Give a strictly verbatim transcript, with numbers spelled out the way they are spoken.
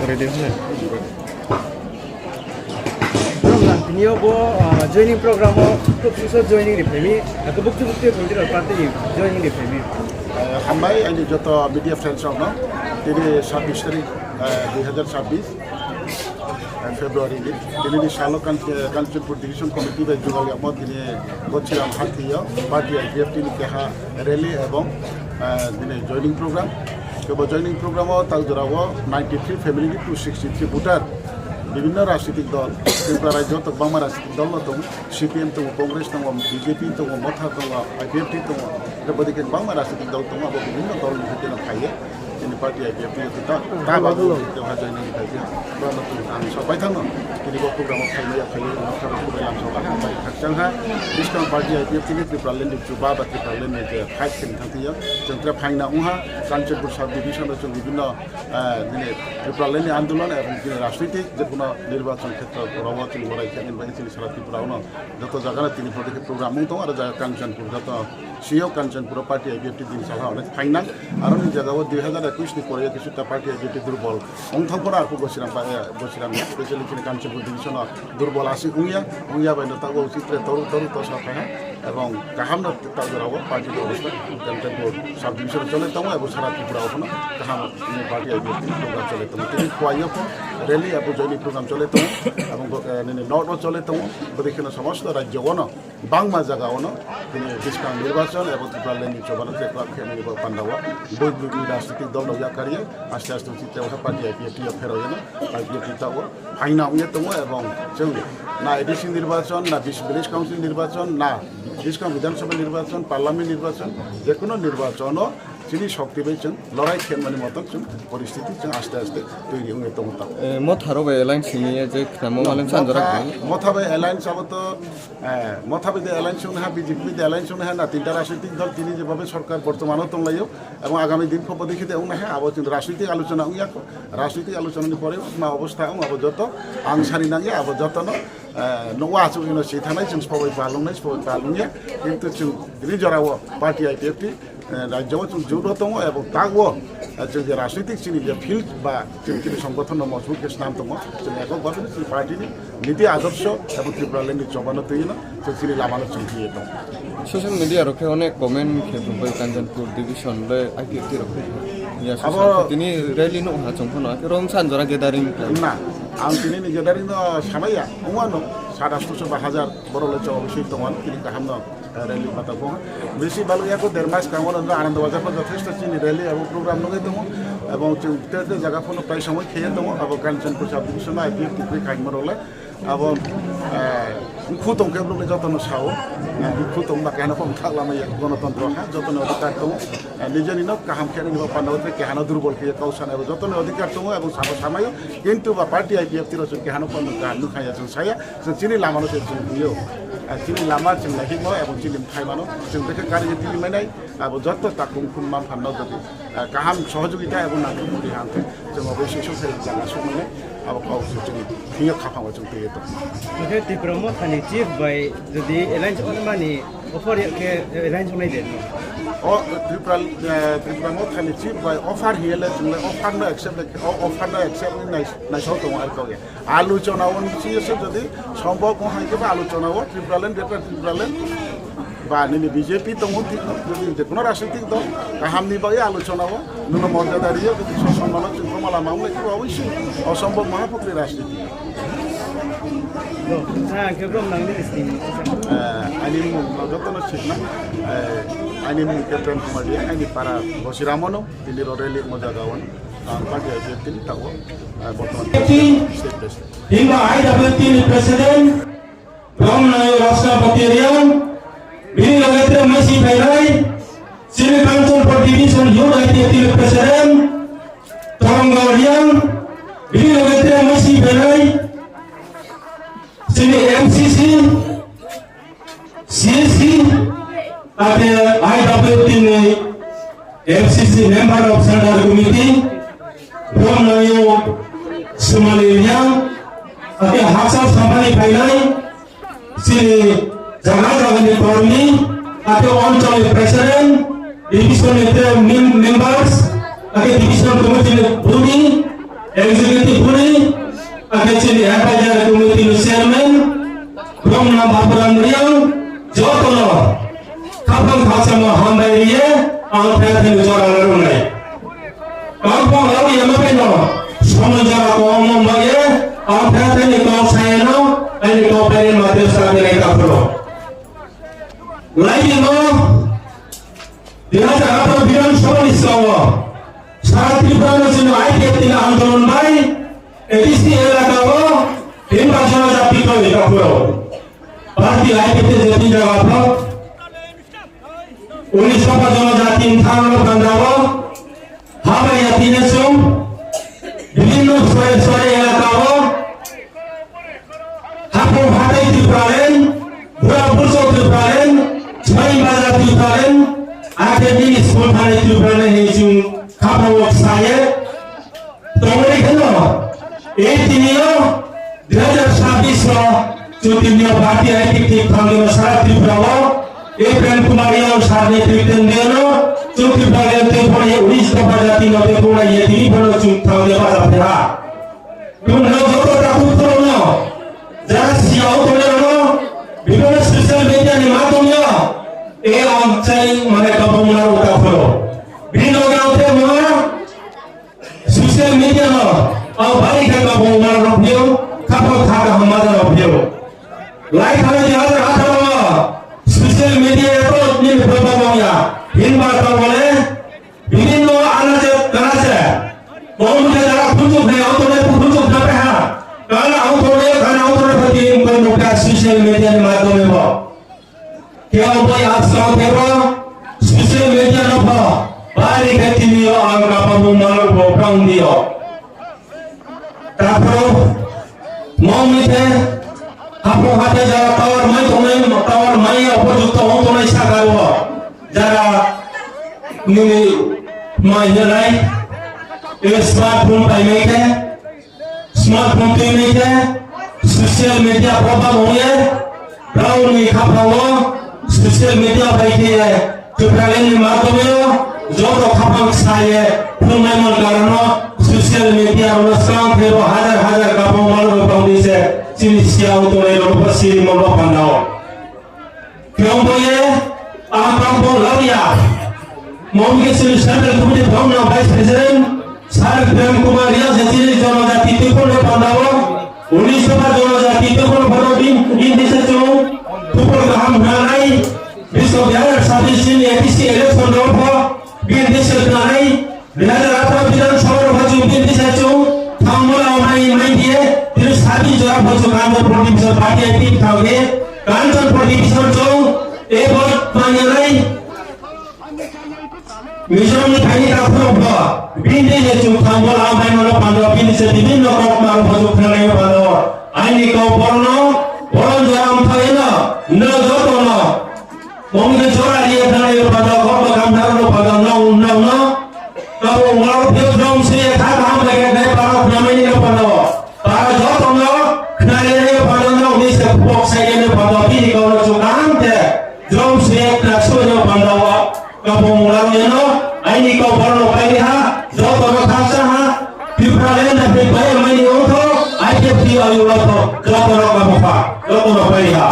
Ready hone. Bro, nang tini yo bo, ah, joining program o, khup suso joining ri phai mi, abo bukti bukti rao party ni joining ri phai mi. Eh, hambai, aini joto media friends rao no, tini sabbish tarik, eh, dui hazar sabbish, eh, February ni, tini ni salo Kan-, eh, Kanchanpur Division Committee bai jugal yamo tini Gosiram Hathi yo, party I P F T ni keha rally ebong, eh, tini joining program. Kebo joining program o tak jora o ninety three family ni two sixty three voter. Bibhinno rajnitik dol, Tripura rajyo to bangma rajnitik dol no tongo, C P M tongo, Congress tongo, B J P tongo, Motha tongo, I P F T tongo, abo dei khe bangma rajnitik dol tongo, abo bibhinno dol ni bithai no phai ye, tini party I P F T ta, ta babu, te ha joining ni phai ye, ba no tong ang sapai thang no, tini bo program o phai maya phai ye, Motha rao kubai lam sa ba ha, bai khakchang ha, buskang party I P F T ni Tripura land ni chuba ba Tripura land ni je fight khe thang thing yo, chwng tre phaina ong ha, Kanchanpur sub division o chwng bibhinno, eh, bini Tripura land ni andolon ebong bini rajnitik je kuno nirbachon khetra rao o chwng lorai khe nai bai chini sara Tripura o no joto jaga no tini pho dei khe program ong tong, aro jaga Kanchanpur joto C E O Kanchanpur o party I P F T din salha hwnwi phainang. Aro ni jaga o dui hazar ekush ni pore khe suta party I P F T durbol ong thang pho no arphuh Gosiram pa, eh, Gosiram ya, specially chini Kanchanpur division o durbol aswk ong ya, ong ya bai no taoh bo ucit re toru toru to sa phai ha, ebong kaham no taoh jora o party ni obostha Kanchanpur sub division chole tongo, ebong sara Tripura o pho no kaham ni party I P F T ni program chole tongo. Tini Khowai yo pho rally abo joining program chole tongo, ebong bo, eh, nini north o chole tongo, bodei kheno somosto rajyo o no bangma jaga o no, tini buskang nirbachon ebong Tripura land ni choba no check up khe nini bo panda o, boi boi ni rajnitik dol rao yakar ye, aste aste ucit tei party I P F T yo pherao ye no, I P F T taoh o phaina ong ye tongo, ebong chwng na A D C nirbachon, na bis-, village council nirbachon, na buskang Bidhan Sabha nirbachon, parliament nirbachon, je kuno nirbachon o chini shokti bai chwng lorai khe mani moto chwng poristhiti chwng aste aste toiri ong ye tongo taoh. Eh, Motha rao bai alliance hing ye je khnamo, no, malem sanjora Motha, khe. Motha bai alliance abo to, eh, Motha bai de alliance ong ha, B J P bai de alliance ong ha, na tinta rajnitik dol tini je babe sorkar bortoman o tonglai o, ebong agami din pho bodei khe de ong nai ha, abo chwng rajnitik alochona ong ya kho, rajnitik alochona ni pore ma obostha ong abo joto ang sani nang ya, abo joto no, eh, no wa achuk no si thanai chwng sbo bai palung nai, sbo bai palung ya, kintu chwng tini jora o party I P F T, eh, rajyo o chwng jut o tongo, ebong taoh o, eh, chwng je rajnitik chini je field ba chwng chini songgothon no mojbut khe snam tongo, chwng ekok babe chini party ni niti adorsho ebong Tripura land ni choba no twi no chwng chini lama no chwng twi ye tongo. Social media rao khe onek comment khe bung bai Kanchanpur division le I P F T rao khe ya social abo khe tini rally no ha chwng pho no, akhe rom san jora gathering khe. Na, ang tini ni gathering no samai ya, ongwa no, sara sotso ba hajar borok le chobising tongo, tini kaham no. Rally pata bo bisi balwi ya ko der mas kang o no Ananda Bazar pho jothesto chini rally abo program nugwi tongo, ebong chwng te te jaga pho no prai somoi khe tongo, abo Kanchanpur sub division no I P F T kri khaima rok le abo, eh, khu tong khe bwrwi joto no sao, eh, khu tong ba khe no pho thak lama ya, gonotontro ha joto no odhikar tongo, eh, nijeni no kaham khe nini bo panda o te keha no durbol khe kau sana abo joto no odhikar tongo, ebong sabo samayo, kintu ba party I P F T rok chwng keha no pho no kaham nukha ya chwng saya. Chwng chini lama no se chwng hingyo. Ah, chini lama chwng naihimo ebong chini bthai mano chwng bekhe kari ye tini mainai. Abo joto takhum khum manphan no jodi, ah, kaham sohojogita ebong nangkuk mudi hang khe chwng obo se sokhe jaga sokmainai. Abo kau se chwng hingyo khaphang o chwng twi ye tong. Hingkhe Tipra Motha ni chief bai jodi alliance onmani offer ya khe alliance ongnai de? O Tripura, eh, Tripura Motha ni chief bai offer hiye le chwng le offer no accept le, o offer no accept nai, naisao tongo ar kau ye. Alochona o nisi se jodi sombhob ong hai khe ba alochona o Tripura land, Greater Tripura land ba nini B J P tong o thik no, jodi je kono rajnitik dol kaham ni bagwi alochona o nono morjada riyo, jodi sosonmano chwng koma lama wnglai khe ba oboisoi osombhob maha pokri rajniti. Bro, ha, khe bro, nang nini sini. Eh, aini mung no joto no sikna, eh, aini mung khe Prem Kumar Riya, aini para Bosiramo no, tini ro rally mo jaga o no. Ang party I P F T ni taoh o, ah, bortoman state president. Himba I W T ni president, Bromnayo Rasnapati Riang, bini loge tre maisi phainai, chini Kanchanpur division youth I P F T ni president, Toronggaon Riang, bini loge tre maisi phainai, chini M C C, C C, ate I W T ni F C C member of Central Committee, Bromnayo Sumali Riang, ate haksa samphani phainai, chini jaga jaga ni kormi, ate onchol ni president, division ni tre mem-, members, ate division committee ni body, executive Ang thai thai ni jora la rung nai. Kau pho la rung ya ma pai no. Somo jora ko mo ma ye. Ang thai thai ni kau sa ye no. Aini kau pai ni ma te sa ni nai ta phuro. Lai ni no. Dui hajar atharo Bidhan Sabha ni sal o. Sara Tripura no chini I P F T ni andolon bai. A D C elaka o. Himba jonojati ko ni ta phuro. Party I P F T je tin jaga pho. Unis dopha jonojati mthang no panda o, habai ya tine chung, bibhinno sore sore elaka o, haphung hathai Tipraland, bura burso Tipraland, chai baja Tipraland, akhe bini school thani Tipraland hing chung khaphang wo ksa ye, Tongmani kheno, e tini yo, dui hajar sabbish yo, chung tini yo party I P F T thang yo sara Tripura o, e Prem Kumar Reang sir ni netrito yo no, chung Tripura le tei pho ye unis dopha jati no tei pho ye tini pho no chung thang yo baja phe ha. Chung no joto takhu khoro no, jara siya o tong yo no, bibhinno social media ni madhyom yo, e ang chai mane kabang na uta khoro. Bini loge ang the mona, Social media no, ang bari khe kabang ma rao phi ou, khaphang kha kaham ma rao phi ou. Lai thani dui hajar atharo no, social media ya to nini baba mong ya, himba tang bole, bibhinno anache kanache, mong mui khe jara khunchuk nai, auto nai khunchuk na pe ha, kana auto nai, kana auto nai pati mkoi mukha social media ni madhyom e bo. Khe abo bai askang khe bo social media no pho bari khe tini yo ang kapamung mano bo kang di yo. Takhro mong ni khe haphung hathai jara tower mai tongnai, tower mai ya bo jukto ong tongnai saka wo jara nini mai hinai smartphone pai mai khe Smartphone tui ni khe social media problem ong ye, brao ni khaphang wo social media bai khe ye, Tipraland ni madhyom yo, joto khaphang ksa ye, phungnaimo karon no social media rao no skang khe bo hajar hajar kabang mal rao tong di se, chini siya ong tongnai rao no pho sirimo bo panda wo. Khe ong bo ye, ang tang bo lau ya. Mom ke chini Central Committee bhang no Vice President, Sir Prem Kumar Reang se chini jonojati tuiphon no panda wo, unis dopha jonojati tuiphon no panda wo bin, bin di se chung, tupul kaham hwnanai, bisok dui hajar sabbish chini A D C election rao pho, bin di se hwnanai, Dui hajar atharo Bidhan Sabha rao pho chung bin di se chung, thangmo rao mai mai di ye, tini sabbish jora pho chung Kanchanpur division party active thang ye, Kanchanpur division chung, e vote manya nai, Mizoram ni phaini takhu rao pho, bin di se chung thangmo rao mai mano panda wo, bin di se bibhinno kau ma rao pho chung khnanai panda wo, aini kau borno, boron jora mthai ye no, no joto no, Mong ni jora ri ye thang ye panda wo, kau ma kamthar no panda wo, no, no, no. Kau ong rao phi ou, jrom se ye kha kaham bai khe nai para khna mai ni no panda wo. Para joto no khna ye nai panda no, ni se pok sai ye no panda wo, bini kau no chung kaham khe. Jrom se ye khna soi no panda wo. Kau ong rao ye no, aini kau borno pai ri ha, joto no khakchang ha. Tipraland na phi pai mai ni ong tho, I P F T ayu rao tho, joto no kau pha, joto no pai ri ha.